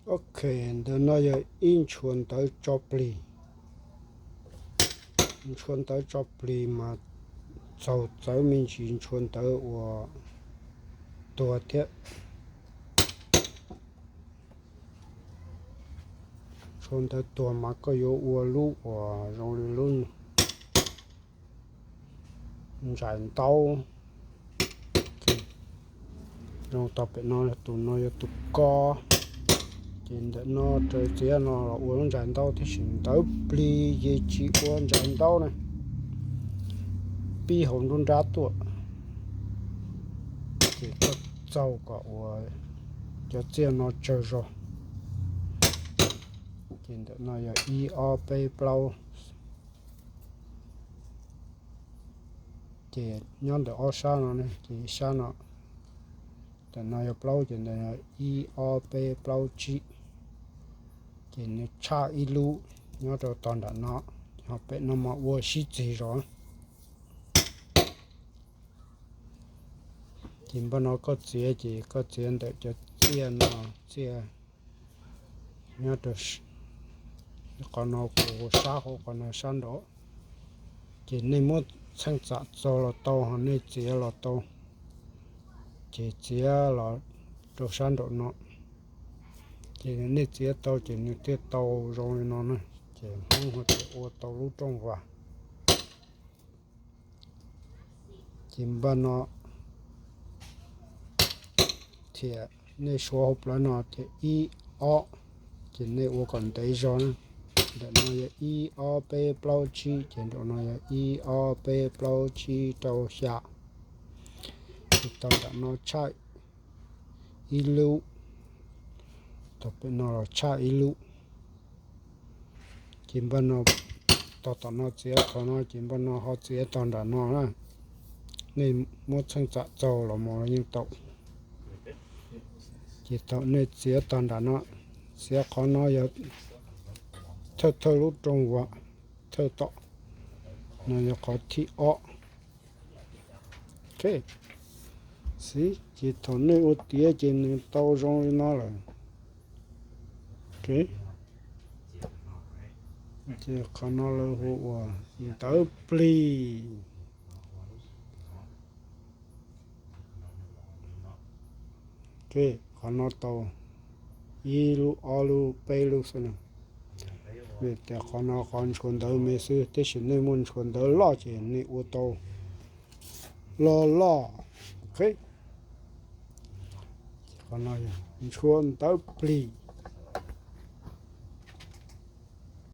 Ok, ntawm no yog ib ntshua ntawv tso plig. Ntshua ntawv tso plig mas txaus txawv me ntsis ntshua ntawv uas tuag thiab. Ntshua ntawv tuag mas koj yuav ua lub uas zoo li lub ntsais ntaub. Zoo tau pem no, tus no yog tus ko, ces ntawm no raws txiav no los ua lub ntsais ntaub thiab, sim ntawv plig ces tsis ua ntsais ntaub na, pib hauv nruab nrab tuaj. Ces koj txaug kom ua cov txiaj no tsawg zog. Ces ntawm no yog ib ob peb plaub, ces nyob ntawm ob sab no, ces sab no, ntawm no yog plaub, ces ntawm no ib ob peb plaub tsib, ces nws tshaj ib lub nyob rau tog nram no, ho pem no mas ua sib txig zog. Ces npaj no koj txiav, ces koj txiav ntawm cov txiaj no, txiaj nyob rau qhov no, kuv sab hauv qhov no sab nraud. Ces nej muab txheej txam txaug los tau, ho nej txiav los tau, ces txiav los rau sab nraum no. Ces nej txiav tau ces nws thiaj tau zoo li no na. Ces Hmoob ho thiaj ua tau lub rooj vag. Ces npaj no thiab, nej suav hauv plawv no thiab ib ob, ces nej ua kom ntev zog na. Ntawm no yog ib ob peb plaub tsib, ces nraum no yog ib ob peb plaub tsib rau xya. Ces tog nram no tshaj ib lub, tog pem no los tshaj ib lub. Ces npaj no, tog tom no txiav qhov no, ces npaj no ho txiav tog nram no na. Nej muab txheej txam txaug los mus los yeej tau. Ces thaum nej txiav tog nram no, txiav qhov no yog thawj thawj lub rooj vag, thawj tom no yog qhov thib ob. Ok, xib, ces thaum nej ua tiav ces nws tau zoo li no lawm. Ok, ces qhov no lawv hu ua ntawv plig. Ok, qhov no tau ib lub ob lub peb lub xwb na. Vim tias qhov no qhov ntshua ntawv me xwb, tab sis nej muaj ntshua ntawv loj ces nej ua tau loj loj. Ok, qhov no yog ntshua ntawv plig.